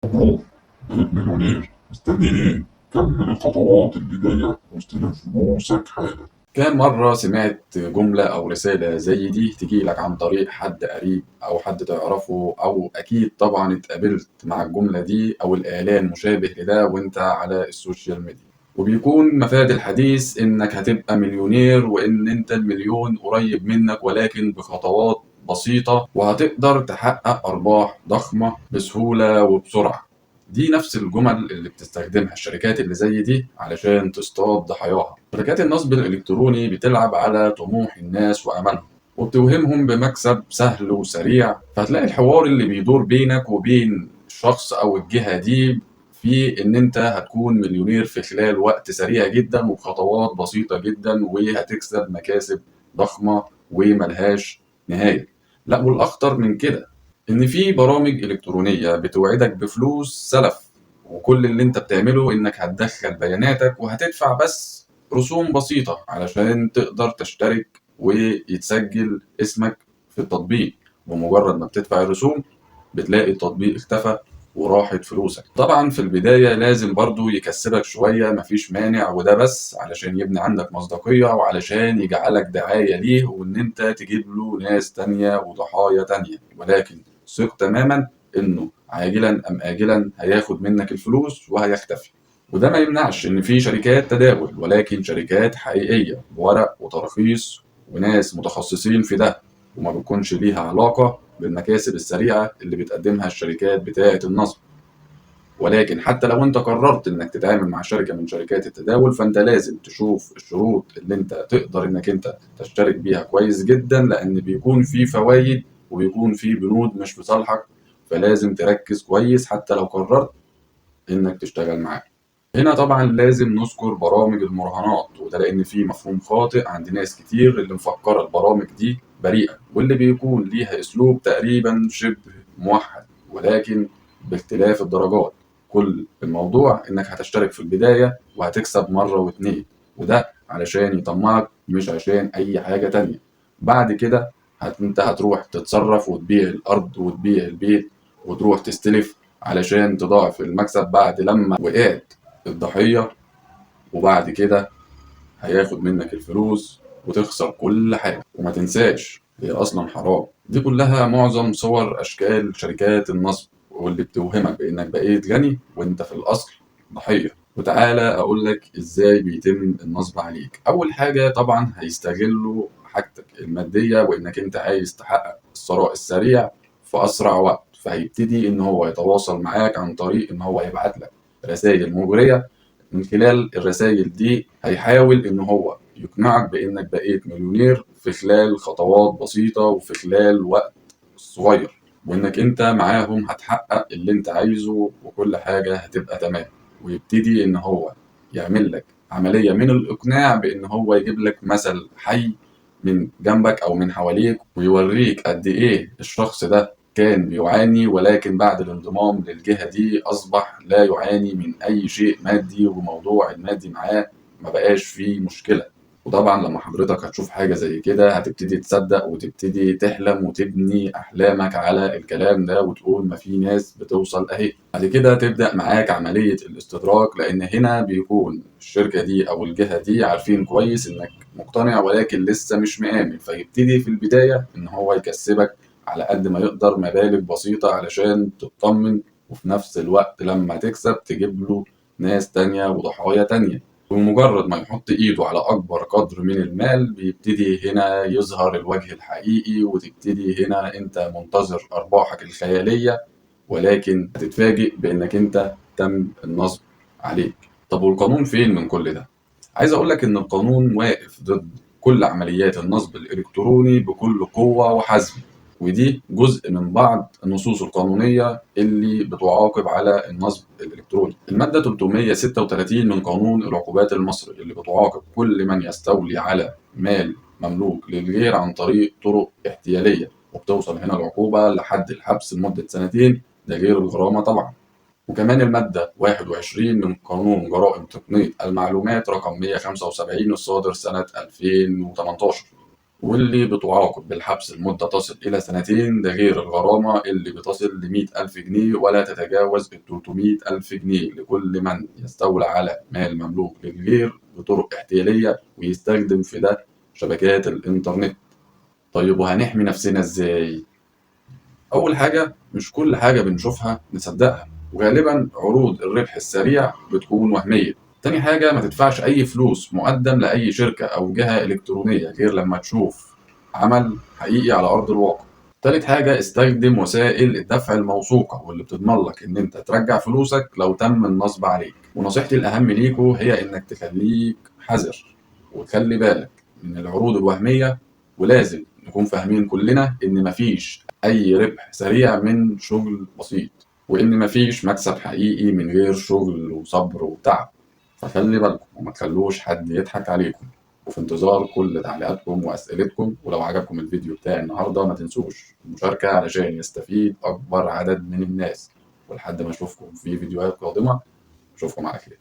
مبروك، بقيت مليونير. مستني ايه؟ كمل الخطوات اللي جاية واستلم فلوسك حالا. كام مرة سمعت جملة أو رسالة زي دي تجيلك عن طريق حد قريب أو حد تعرفه، أو أكيد طبعا اتقابلت مع الجملة دي أو الإعلان مشابه لده وأنت على السوشيال ميديا، وبيكون مفاد الحديث إنك هتبقى مليونير وإن أنت المليون قريب منك ولكن بخطوات بسيطة، وهتقدر تحقق أرباح ضخمة بسهولة وبسرعة. دي نفس الجمل اللي بتستخدمها الشركات اللي زي دي علشان تصطاد ضحاياها. شركات النصب الإلكتروني بتلعب على طموح الناس وأملهم، وبتوهمهم بمكسب سهل وسريع. فهتلاقي الحوار اللي بيدور بينك وبين الشخص أو الجهة دي في إن أنت هتكون مليونير في خلال وقت سريع جدا وبخطوات بسيطة جدا، وهتكسب مكاسب ضخمة وملهاش نهاية. لا، والأخطر من كده إن في برامج إلكترونية بتوعدك بفلوس سلف، وكل اللي أنت بتعمله إنك هتدخل بياناتك وهتدفع بس رسوم بسيطة علشان تقدر تشترك ويتسجل اسمك في التطبيق. بمجرد ما بتدفع الرسوم بتلاقي التطبيق اختفى وراحت فلوسك. طبعا في البداية لازم برضو يكسبك شوية، مفيش مانع، وده بس علشان يبني عندك مصداقية وعلشان يجعلك دعاية ليه وإن أنت تجيب له ناس تانية وضحايا تانية. ولكن ثق تماما إنه عاجلا أم آجلا هياخد منك الفلوس وهيختفي. وده ما يمنعش إن في شركات تداول، ولكن شركات حقيقية بورق وتراخيص وناس متخصصين في ده، وما بتكونش ليها علاقة بالمكاسب السريعة اللي بتقدمها الشركات بتاعة النصب. ولكن حتى لو انت قررت انك تتعامل مع شركة من شركات التداول، فانت لازم تشوف الشروط اللي انت تقدر انك انت تشترك بيها كويس جدا، لان بيكون في فوايد وبيكون في بنود مش في صالحك، فلازم تركز كويس حتى لو قررت انك تشتغل معاه. هنا طبعا لازم نذكر برامج المراهنات، وده لان في مفهوم خاطئ عند ناس كتير اللي مفكره البرامج دي بريئه، واللي بيكون ليها اسلوب تقريبا شبه موحد ولكن باختلاف الدرجات. كل الموضوع انك هتشترك في البدايه وهتكسب مره واتنين، وده علشان يطمعك مش عشان اي حاجه تانية. بعد كده انت هتروح تتصرف وتبيع الارض وتبيع البيت وتروح تستلف علشان تضاعف المكسب بعد لما وقعت الضحية، وبعد كده هياخد منك الفلوس وتخسر كل حاجة. وما تنساش هي أصلا حرام. دي كلها معظم صور أشكال شركات النصب واللي بتوهمك بإنك بقيت غني وإنت في الأصل ضحية. وتعالى أقول لك إزاي بيتم النصب عليك. أول حاجة طبعا هيستغلوا حاجتك المادية وإنك إنت عايز تحقق الثراء السريع في أسرع وقت، فهيبتدي إن هو يتواصل معاك عن طريق إن هو يبعت لك رسائل مغرية. من خلال الرسائل دي هيحاول إن هو يقنعك بإنك بقيت مليونير في خلال خطوات بسيطة وفي خلال وقت صغير، وإنك أنت معاهم هتحقق اللي أنت عايزه وكل حاجة هتبقى تمام. ويبتدي إن هو يعمل لك عملية من الإقناع بإن هو يجيب لك مثل حي من جنبك أو من حواليك، ويوريك قد إيه الشخص ده كان بيعاني، ولكن بعد الانضمام للجهة دي أصبح لا يعاني من أي شيء مادي، وموضوع المادي معاه ما بقاش فيه مشكلة. وطبعا لما حضرتك هتشوف حاجة زي كده هتبتدي تصدق وتبتدي تحلم وتبني أحلامك على الكلام ده، وتقول ما في ناس بتوصل أهي. بعد كده تبدأ معاك عملية الاستدراك، لأن هنا بيكون الشركة دي أو الجهة دي عارفين كويس إنك مقتنع ولكن لسه مش مآمن، فيبتدي في البداية إن هو يكسبك على قد ما يقدر مبالغ بسيطة علشان تطمن، وفي نفس الوقت لما تكسب تجيب له ناس تانية وضحايا تانية. ومجرد ما يحط ايده على اكبر قدر من المال بيبتدي هنا يظهر الوجه الحقيقي، وتبتدي هنا انت منتظر ارباحك الخيالية، ولكن هتتفاجئ بانك انت تم النصب عليك. طب والقانون فين من كل ده؟ عايز اقولك ان القانون واقف ضد كل عمليات النصب الالكتروني بكل قوة وحزم، ودي جزء من بعض النصوص القانونية اللي بتعاقب على النصب الإلكتروني. المادة 336 من قانون العقوبات المصري اللي بتعاقب كل من يستولي على مال مملوك للغير عن طريق طرق احتيالية، وبتوصل هنا العقوبة لحد الحبس لمدة سنتين، ده غير الغرامة طبعا. وكمان المادة 21 من قانون جرائم تقنية المعلومات رقم 175 الصادر سنة 2018، واللي بتعاقب بالحبس لمدة تصل إلى سنتين، ده غير الغرامة اللي بتصل ل100,000 جنيه ولا تتجاوز 300,000 جنيه لكل من يستولى على مال مملوك للغير بطرق احتيالية ويستخدم في ده شبكات الإنترنت. طيب وهنحمي نفسنا إزاي؟ أول حاجة، مش كل حاجة بنشوفها نصدقها، وغالبا عروض الربح السريع بتكون وهمية. تاني حاجة، ما تدفعش أي فلوس مقدم لأي شركة أو جهة إلكترونية غير لما تشوف عمل حقيقي على أرض الواقع. تالت حاجة، استخدم وسائل الدفع الموثوقة واللي بتضمن لك إن أنت ترجع فلوسك لو تم النصب عليك. ونصيحتي الأهم ليكو هي إنك تخليك حذر وتخلي بالك من العروض الوهمية، ولازم نكون فاهمين كلنا إن مفيش أي ربح سريع من شغل بسيط، وإن مفيش مكسب حقيقي من غير شغل وصبر وتعب. فخلي بالكم وما تخلوش حد يضحك عليكم. وفي انتظار كل تعليقاتكم وأسئلتكم، ولو عجبكم الفيديو بتاعي النهاردة ما تنسوش المشاركة علشان يستفيد أكبر عدد من الناس. ولحد ما أشوفكم في فيديوهات قادمة، أشوفكم على خير.